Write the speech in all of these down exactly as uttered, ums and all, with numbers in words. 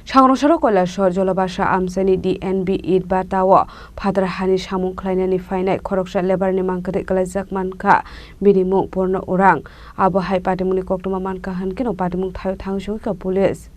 Sangrong saro Kailasor Jolabasa amchaini D N B Itbata o phatar hani samung khlainani phainai khoroksa labour ni mang kwthwi kwlaijak mankha, bini mung Purna Urang. Abo hai patimungni koktwma mankha hwnkhe no patimung thaio thang sogwi kha police.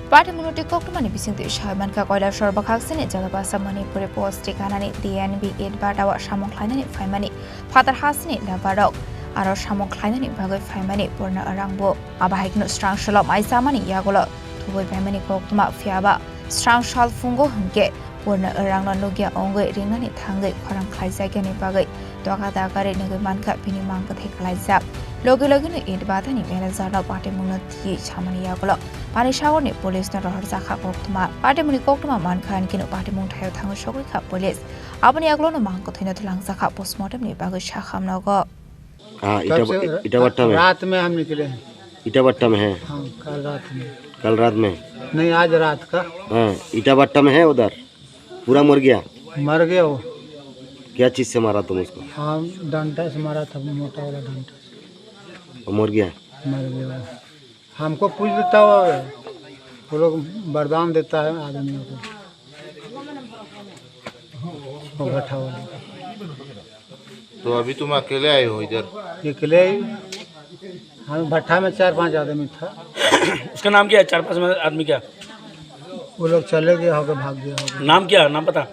Patimungno twi koktwmani bisingtwi sai mankha, Kailasor bwkhaksini Jolabasa Manipuri post tikanani D N B Itbata o samung khlainani phaimani phatar hasini labour rok aro samung khlainani bagwi phaimani Purna Urang bo. Abo hai kheno srang salo mai chamani yagulo thubui phaimani koktwma, phiyaba srang sal phungo hwnkhe Purna Urangno nukya wngwi ringnani thangwi khorang khlaijakya ni bagwi doga dagari nugwi mankha, bini mang kwthwi kwlaijak. Logi logino Itbatani manager no patimungno twiwi samani yagulo Panisagorni police no rohorjakha koktwma. Patimungni koktwma mankha hwnkhe no patimung thaio thangwi sogwi kha police. Aboni yagulo no mang kwthwino twlangjakha postmortem ni bagwi sakhamnogo. हाँ, ईटा तब से ईटा भट्टा में। रात में हम निकले हैं। ईटा भट्टा में है। हाँ, कल रात में। कल रात में। नहीं, आज रात का। हाँ, ईटा भट्टा में है उधर। पूरा मर गया। मर गया वो। क्या चीज से मारा तुम उसको? हाँ, डंडा से मारा था, मोटा वाला डंडा से। वो मर गया। मर गया वो। हमको पूछ लेता हो, वो लोग वरदान देता है आदमियों को। वो भट्ठा वाले। तो अभी तुम अकेले आए हो इधर? अकेले ही। हम भट्ठा में चार पांच आदमी था। उसका नाम क्या है, चार पांच में आदमी क्या? वो लोग चले गए होंगे, भाग गए होंगे। नाम क्या है, नाम पता?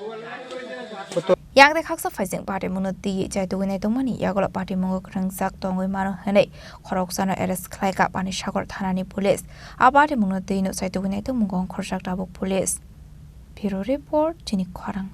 Yang de khaksa phaising patimungno twiwi chaitugwi naitongmani yagulo patimungo kwrwngjak tongwi mano hwnwi khoroksano arrest khlaikha Panisagor thanani police. A patimungno twino chaitugwi naitongmungo ongkhorjak tabuk police. Bureau Report, Chini Khorang.